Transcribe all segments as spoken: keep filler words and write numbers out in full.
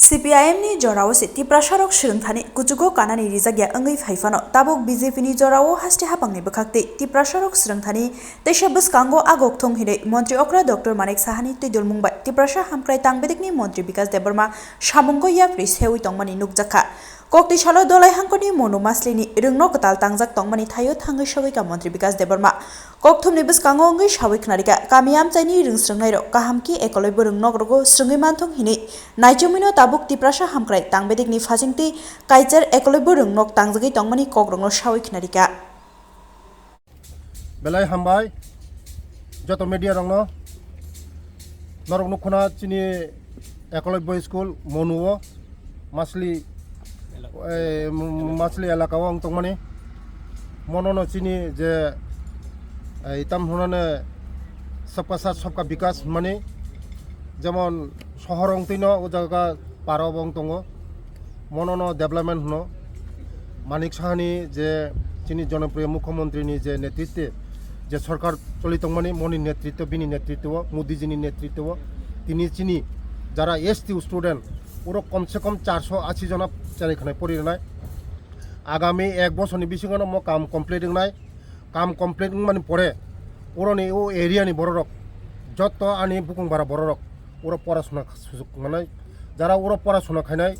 C P I M ni jorao se Tiprasa rok swrwngthani kuchugo kanani rijak ya wngwi phai phano, tabuk B J P ni jorao haste hapang ni bwkhak tei Tiprasa rok swrwngthani teisa bwskango agok thung hinwi Montri okra Doctor Manik Saha ni twidulmung bai Tiprasa hamkrai tang bedekni Montri Bikas Debbarma samungo yapri sewi tongmani nukjakha. Kokti salo Dolai hangkoni Monu Masli ni rwngno kwtal tangjak tongmani thaio thangwi sogwi ka Montri Bikas Debbarma. Kokthumni bwskango wngwi sawi khnarikha, kami amchaini rwngsrwngnairok kaham khe ekoloi bwrwng nokrogo swrwngwi manthung hinwi naichomwino tabuk Tiprasa hamkrai tangbedekni phasingtwi kaichar ekoloi bwrwng nok tangjagwi tongmani kokrokno sawi khnarikha. Belai hambai joto media rokno. Norok nukhuna chini Ekoloi Boys School Monuo Masli, eh, Masli elaka o ang tongmani. Monono chini je, eh, itam hunane sabka sath sabka bikas hwnmani, jemon sohor ongtwino o jaga paro bo wng tongo. Monono development hwno. Manik Sahani je chini jonopriyo mukhyamantri ni je netritwe je sorkar choli tongmani, moni netritwo, bini netritwo, Modi jini netritwo, tini chini jara S T student, oro komse kom charso ashi jona cherai khanai pori rwnai. Agami ek bosorni bisingo no mo kam complete wngnai. Kam complete wngmani pore, oroni o area ni bororok, jotto ani bukung bara bororok, oro porasona sujuk manai, jara oro porasona khainai,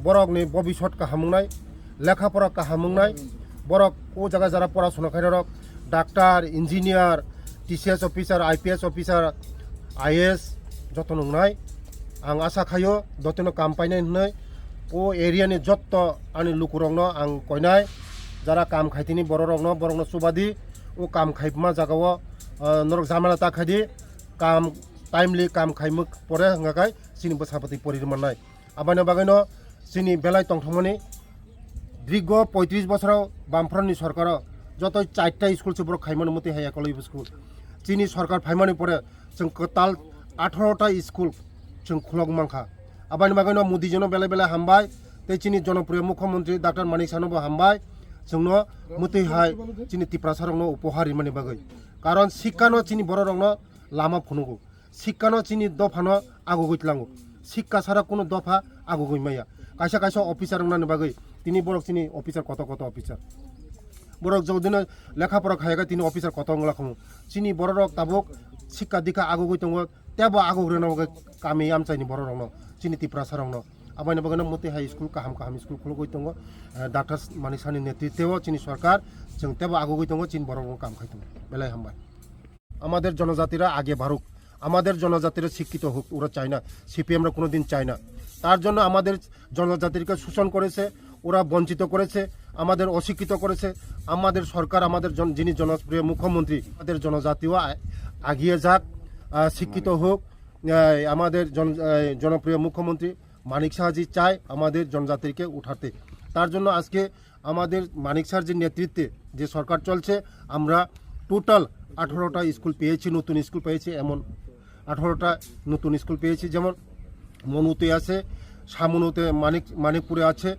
borokni bobisot kaham wngnai, lekha pora kaham wngnai, borok o jaga jara porasona khainai rok, doctor, engineer, T C S officer, I P S officer, I A S joto nungnai. Ang asa khaio dotino kam painai hwnwi o area ni jotto ani lukurokno ang koinai, jara kam khaitini bororokno, borokno chubadi o kam khaima jagao, ah, norok jamala ta khaidi, kam timely kam khaimwk pore hwnga khai chini bwsa bwtwi pori rwmannai. Aboni bagwino chini belai tongthokmani. Dirgo poitris bosoro Bamfront ni sorkaro joto chaita school se borok khaimani muti hai Ekoloi school. Chini sorkar phaimani pore chwng kwtal atharo ta school chwng khulok mankha. Aboni bagwino Modi jino belai belai hambai tei chini jonopriyo mukhyamantri Doctor Manik Sahano bo hambai chwngno muti hai chini Tiprasa rokno upohar rimani bagwi. Karon sikkano chini bororokno lama phunugo. Sikkano chini dophano agugwi tlango. Sikka sara kuno dopha agugwi maya. Kaisa kaisa officer wngnani bagwi tini borok chini officer koto koto officer. Borok jodino lekha pora khayakha tini officer koto wngla khumu. Chini bororok tabuk sikka dikha agugwi tongo. Tebo agug rwna bagwi kami amchaini bororokno, chini Tiprasa rokno. Aboni bagwino muti hai school kaham kaham school khulugwi tongo. Eh, Doctor Manik Sahani netritwo chini sorkar chwng tebo agugwi tongo, chini bororokno kam khai tongo. Belai hambai. আমাদের জনজাতিরা আগে বাড়ুক, আমাদের জনজাতিরা শিক্ষিত হোক, ওরা চায় না, সিপিএমরা কোনোদিন চায় না। তার জন্য আমাদের জনজাতিকে শোষণ করেছে, ওরা বঞ্চিত করেছে, আমাদের অশিক্ষিত করেছে। আমাদের সরকার, আমাদের জন-, যিনি জনপ্রিয় মুখ্যমন্ত্রী, আমাদের জনজাতিও আ-, এগিয়ে যাক, আহ, শিক্ষিত হোক। আহ, আমাদের জন-, আহ, জনপ্রিয় মুখ্যমন্ত্রী মানিক সাহাজি চায় আমাদের জনজাতিকে উঠাতে। তার জন্য আজকে আমাদের মানিক স্যার যে নেতৃত্বে যে সরকার চলছে, আমরা টোটাল আঠারোটা স্কুল পেয়েছি, নতুন স্কুল পেয়েছি, এমন আঠারোটা নতুন স্কুল পেয়েছি। যেমন মনুতে আছে, সামনুতে মানিক মানিকপুরে আছে,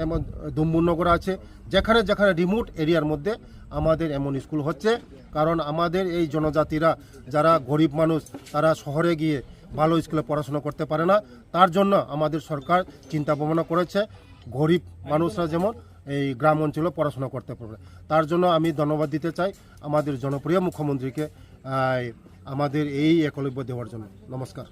এমন ডুম্বুরনগর আছে। যেখানে যেখানে রিমোট এরিয়ার মধ্যে আমাদের এমন স্কুল হচ্ছে, কারণ আমাদের এই জনজাতিরা যারা গরিব মানুষ, তারা শহরে গিয়ে ভালো স্কুলে পড়াশোনা করতে পারে না। তার জন্য আমাদের সরকার চিন্তা ভাবনা করেছে গরিব মানুষরা যেমন এই গ্রাম অঞ্চলে পড়াশোনা করতে পারবে। তার জন্য আমি ধন্যবাদ দিতে চাই আমাদের জনপ্রিয় মুখ্যমন্ত্রীকে, আহ, আমাদের এই একলব্য দেওয়ার জন্য। নমস্কার।